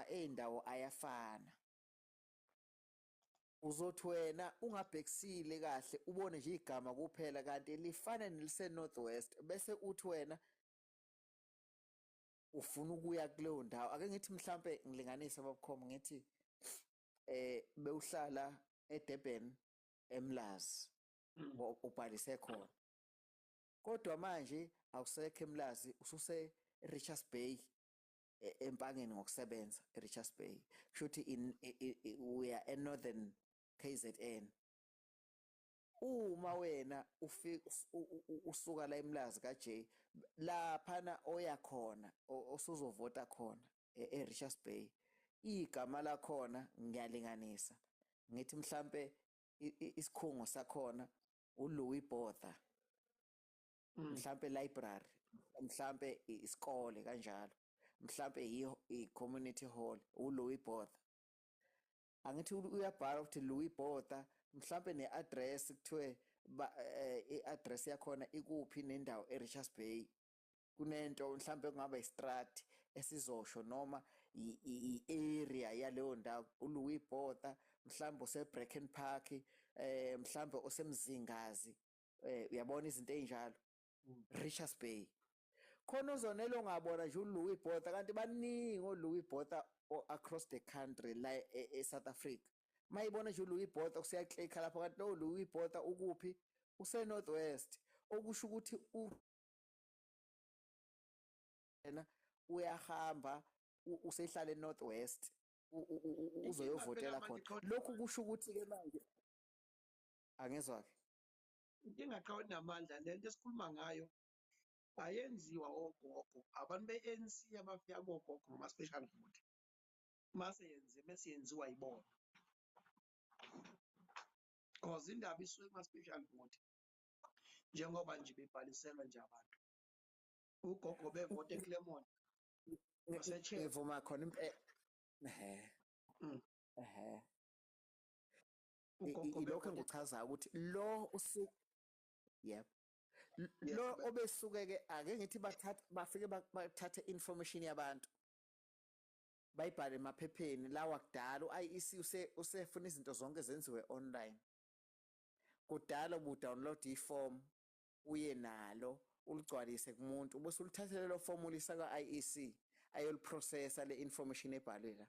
Amagama ey'ndawo ayafana. Uzothi wena ungabhekisile kahle ubone nje igama kuphela kanti lifana nelise-North West, bese uthi wena ufuna ukuya kuleyo ndawo. Ake ngithi mhlampe ngilinganise babkhom, ngithi bewuhlala eDurban eMlazi, ubhalise khona, kodwa manje awusekho eMlazi, ususe Richards Bay eMpangeni ngokusebenza eRichards Bay, kusho ukuthi uya eNorthern KZN. Uma wena ufika usuka la eMlazi ka-J laphana oya khona osuzovota khona eRichards Bay, igama lakhona ngiyalinganisa ngithi mhlambe isikhungo sakhona uLouis Botha, mhlambe library, mhlambe isikole kanjalo, mhlambe i-community hall uLouis Botha. Angithi uyabhala ukuthi Louis Botha, mhlambe ne-address kuthiwe i-address yakhona ikuphi nendawo eRichards Bay, kunento mhlambe kungaba istrat esizosho noma i-area yaleyo ndawo uLouis Botha, mhlambe useBracken Park, mhlambe osemzingazi, uyabona izinto ezinjalo, Richards Bay. Khona uzonela ongabona nje uLouis Botha, kanti baningi oLouis Botha across the country la e-South Africa. Mayibona nje uLouis Botha usiyaklikha lapho, kanti lo Louis Botha ukuphi? Use North West, okusho ukuthi yena uyahamba usehlala eNorth West, uzoyovotela khona. Lokhu kusho ukuthi ke manje angezwa ke inkinga qha namandla lento esikhuluma ngayo ayenziwa ogogo, abantu be-ANC abafika kogogo ngama-special vote mase yenze mase yenziwa yibona, cause indaba isuke kuma-special vote njengoba nje bebhaliselwa nje abantu ugogo bevote eClermont. Ngivuma khona impela. Ehhe. Ilokho engikuchazayo ukuthi lo usuku, yep, lo obesuke ke ake ngithi bathatha bafike bathathe information yabantu bayibhale emaphepheni lawa kudala. U-IEC usefuna izinto zonke zenziwe online. Kudala ubu-download i-form uye nalo uligcwalise kumuntu, ubese ulithathe lelo form ulisa ka-IEC ayoliprocessa le information ebhalwe la.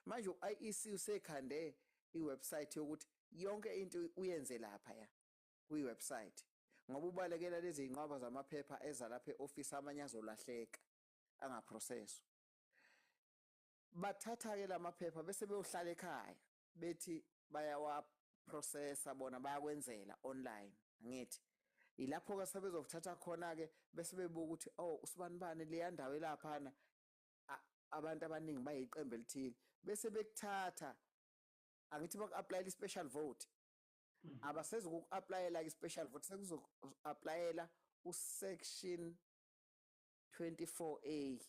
Manje u-IEC usekhande i-website yokuthi yonke into uyenze lapha ya kwi-website, ngoba ubalekela lezi zinqwaba zamaphepha eza lapha e-office, amanye azolahleka angaprocesswa. Bathatha-ke lamaphepha bese beyohlala ekhaya bethi bayawaprocessa bona, bayakwenzela online. Angithi ilapho-ke sebezothatha khona-ke bese bebuka ukuthi oh usibanibani leya ndawo elaphana abantu abaningi bayiqembu elithile, bese bekuthatha. Angithi baku-applyela i-special vote, abasezi uku-applyela i-special vote, sekuzo-applyela u-section 24A,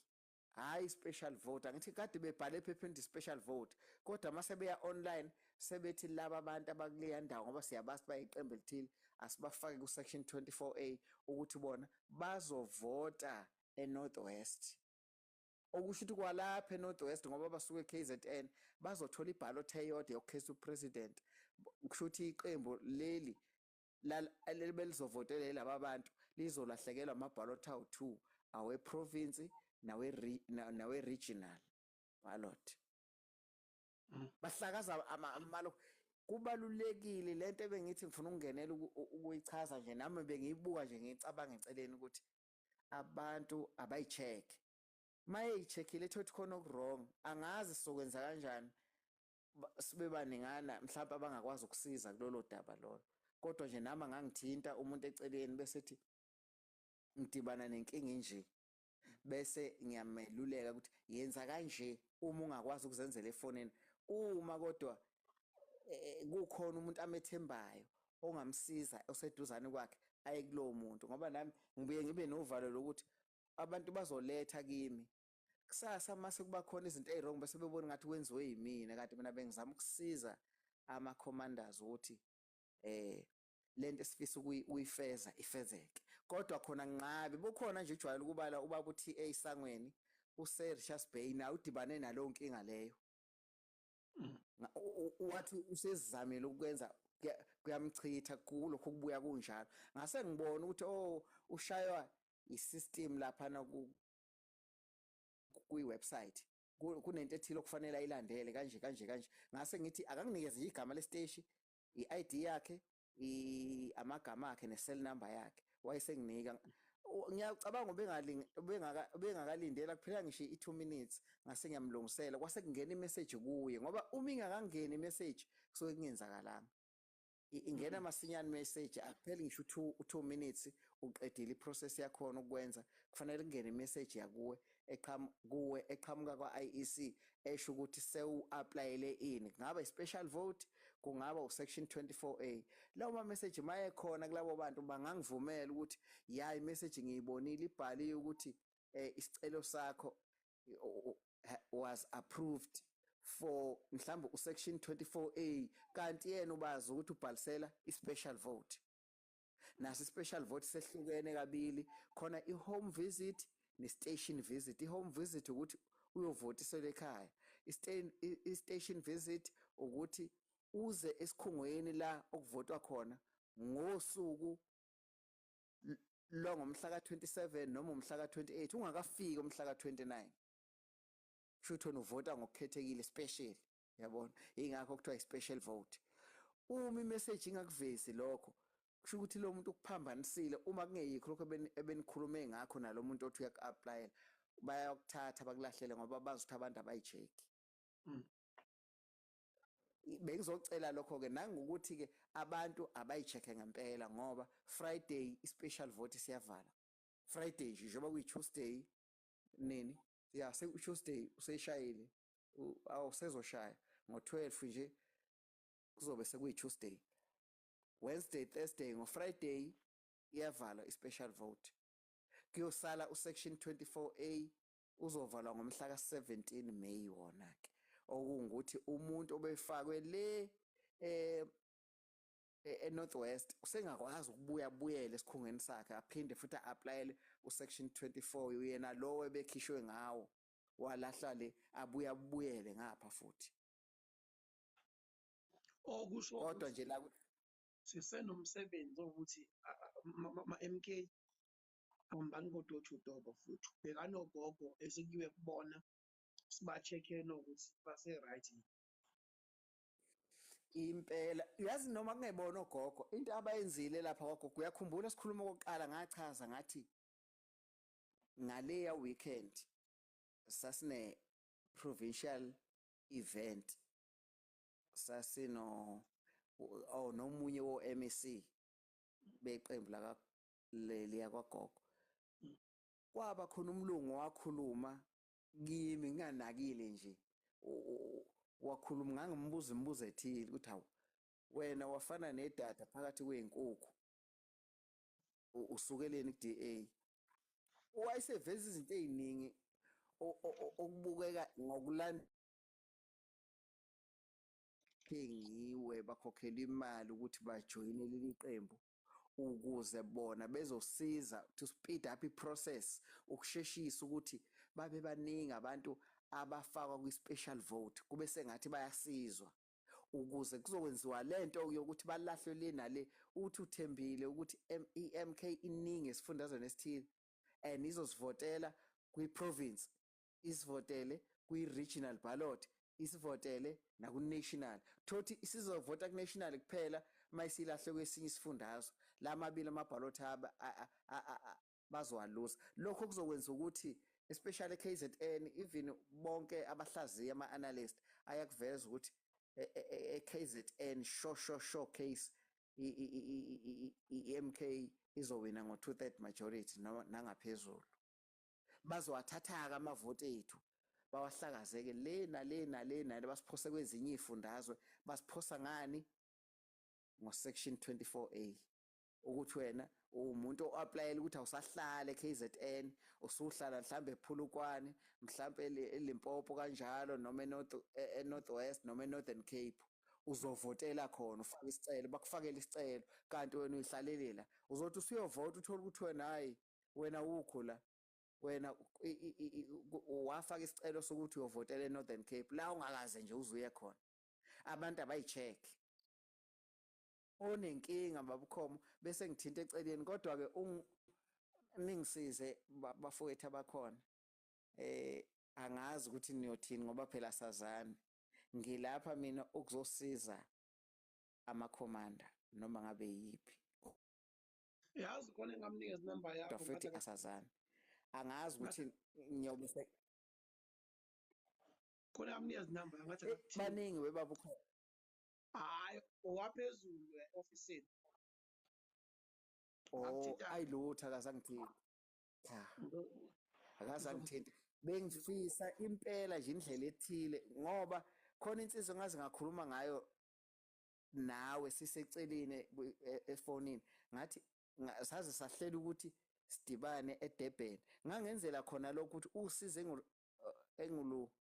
hayi special vote. Angithi kade bebhale ephepheni special vote, kodwa mase beya online sebethi laba abantu abakuleya ndawo ngoba siyabazi bayiqembu elithile, asibafake ku section 24A ukuthi bona bazovota eNorth West. Okusho ukuthi kwalapha eNorth West ngoba basuke eKZN bazothola iballot eyodwa yokukhetha upresident. Kusho ukuthi iqembu leli belizovotela laba bantu lizolahlekelwa amaballot awu2, awe province nawe regional ballot. Bahlakaza amalo. Kubalulekile lento ebengithi ngifuna ukungenela ukuyichaza nje, nami bengiyibuka nje ngicabanga eceleni ukuthi abantu abayicheck. Mayeyicheckile ethothi khona oku-wrong, angazi sizokwenza kanjani, sibe baningana mhlawumbe abangakwazi ukusiza kulolo daba lolo. Kodwa nje nami angangithinta umuntu eceleni bese ethi ngidibana nenkinga nje, bese ngiyameluleka ukuthi yenza kanje uma ungakwazi ukuzenzela efonini. Uma kodwa kukhona umuntu amethembayo ongamsiza oseduzane kwakhe, aye kulowo muntu, ngoba nami ngibuye ngibe novalo lokuthi abantu bazoletha kimi kusasa mase kuba khona izinto eziwrong bese bebona ngathi kwenziwe yimina, kanti mina bengizama ukusiza ama commanders ukuthi lento esifisa ukuyifeza ifezeke. Kodwa khona nqabe bukhona nje ujwayele ukubala ubaba uTA Sangweni. use-Richards Bay naye udibane naleyo nkinga leyo. Wathi usezamile ukwenza, kuyamchitha kulokhu kubuya kunjalo. Ngase ngibona ukuthi oh, ushaywa i-system laphana kwi-website, kunento ethile okufanele ayilandele kanje kanje kanje. Ngase ngithi akanginikeze igama lesiteshi, i-ID yakhe, amagama akhe ne-cell number yakhe. Wayesenginika. Ngiyacabanga ubengakalindela kuphela ngisho i-2 minutes, ngase ngiyamlungisela, kwase kungena i-message kuye, ngoba uma ingakangeni i-message kusuke kungenzakalanga. Ingena masinyane message, akupheli ngisho u-2 minutes uqedile i-process yakhona ukwenza. Kufanele kungene i-message yakuwe kuwe eqhamuka kwa-IEC esho ukuthi sewu-applyele ini, kungaba i-special vote, kungaba u-section 24A. Lawo ma-message maye khona kulabo bantu bangangivumela ukuthi ya, i-message ngiyibonile, ibhaliwe ukuthi isicelo sakho was approved for mhlawumbe u-section 24A, kanti yena ubazi ukuthi ubhalisela i-special vote. Naso i-special vote sehlukene kabili khona, i-home visit ne-station visit. I-home visit ukuthi uyovotiselwa ekhaya, i-station visit ukuthi uze esikhungweni la okuvotwa khona ngosuku lo ngomhla ka-27 noma umhla ka-28, ungakafiki umhla ka-29. Kusho ukuthi wena uvota ngokukhethekile, special, yabona, ingakho kuthiwa i-special vote. Uma i-message ingakuvezi lokho, kusho ukuthi lo muntu ukuphambanisile. Uma kungeyikho lokho ebenikhulume ngakho nalo muntu othi uyaku-applyela, bayakuthatha bakulahlele, ngoba bazi ukuthi abantu abayi-check. Bengizocela lokho-ke nangokuthi-ke abantu abayi-check-e ngempela, ngoba Friday i-special vote siyavala, Friday nje, njengoba kuyi-Tuesday nini ya, seku-Tuesday useyishayile, awusezoshaya ngo-12 nje, kuzobe sekuyi-Tuesday, Wednesday, Thursday, ngo-Friday iyavalwa i-special vote. Kuyosala u-section 24A, uzovalwa ngomhla ka-17 May wona-ke, okungukuthi umuntu obefakwe le e-North West usengakwazi ukubuya abuyele esikhungweni sakhe, aphinde futhi a-applyele u-section 24, yena lo ebekhishwe ngawo walahla le, abuye abuyele ngapha futhi. Okusho kodwa nje la sisenomsebenzi wokuthi ma-MK hambani ko-door to door bafowethu, bhekani ogogo esekuyiwe kubona, siba-check-eni ukuthi base-right yini. Impela, yazi, noma kungebona ogogo, into abayenzile lapha kwagogo, uyakhumbula sikhuluma okokuqala, ngachaza ngathi ngaleya weekend sasine provincial event, sasino oh nomunye wo MEC beqembu laka leliya kwagogo. Kwaba khona umlungu wakhuluma kimi nginganakile nje, wakhuluma, ngangimbuza imibuzo ethile ukuthi hawu, wena wafana nedada phakathi kwey'nkukhu, usukeleni ku-DA? Wayeseveza izinto ey'ningi okubukeka ngokulandthengiwe, bakhokhela imali ukuthi bajoyine leli qembu ukuze bona bezosiza to speed up i-process, ukusheshisa ukuthi babe baningi abantu abafakwa kwi-special vote, kube sengathi bayasizwa ukuze kuzokwenziwa lento yokuthi balahlwe le nale. Uthi uthembile ukuthi i-MK iningi esifundazweni esithile and izosivotela kwi-province, isivotele kwi-regional ballot, isivotele naku-national. Thothi isizovota ku-national kuphela mayisilahle kwesinye isifundazwe, lamabili amabhalot bazowaluza. Lokho kuzokwenza ukuthi especially KZN, even bonke abahlaziya, ama-analyst ayakuveza ukuthi e-KZN sure sure sure case i-MK izowina ngo 2/3 majority noma nangaphezulu. Bazowathatha-ke amavoti ethu, bawahlakazeke le nale nale nale, basiphose kwezinye iy'fundazwe. Basiphosa ngani? Ngo-section 24A, ukuthi wena uwumuntu o-applyela ukuthi awusahlala e-KZN, usuhlala mhlambe ePhulukwane, mhlambe eLimpopo kanjalo, noma e-North West noma e-Northern Cape, uzovotela khona, ufake isicelo, bakufakele isicelo, kanti wena uyihlalele la. Uzothi usuyovota uthole ukuthi wena, hayi, wena ukho la. Wena wafaka isicelo sokuthi uyovotela eNorthern Cape la ungakaze nje uzuye khona. Abantu abayi-check. Onenkinga babukhomo bese ngithinta eceleni, kodwa ke ningisize bafowethu abakhona. Angazi ukuthi niyothini ngoba phela sazani. Ngilapha mina ukuzosiza amakhomanda noma ngabe yiphi. Yazi khona engamnikeza inamba yakho. Futhi asazani. Angazi ukuthi ngiyobe khona engamnikeza inamba ngathi baningi webabukhomo. Hayi, owaphezulu e-ofisini. Oh, ayilutho akazangithinta. Cha. Akazangithinta. Bengifisa impela nje indlela ethile ngoba khona insizwa ngaze ngakhuluma ngayo nawe siseceleni efonini, ngathi saze sahlela ukuthi sidibane eDurban. Ngangenzela khona lokho ukuthi usize engulu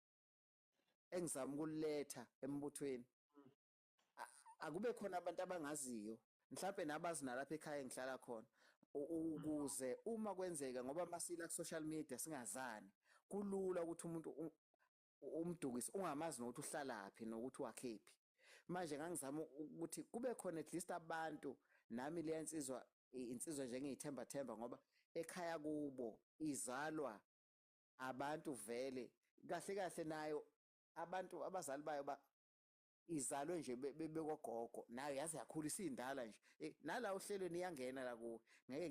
engizama ukuletha embuthweni. Akube khona abantu abangaziyo mhlawumbe nabazi nalapha ekhaya engihlala khona, ukuze uma kwenzeka ngoba masila ku social media singazani, kulula ukuthi umuntu umdukisi ungamazi nokuthi uhlalaphi nokuthi wakhephi. Manje ngangizama ukuthi kube khona at least abantu, nami le insizwa insizwa nje engiyithemba themba ngoba ekhaya kubo izalwa abantu vele kahle kahle, nayo abantu abazali bayo izalwe nje bekogogo, nayo yaze yakhula isindala nje, nala ohlelweni iyangena la kuwe ngeke.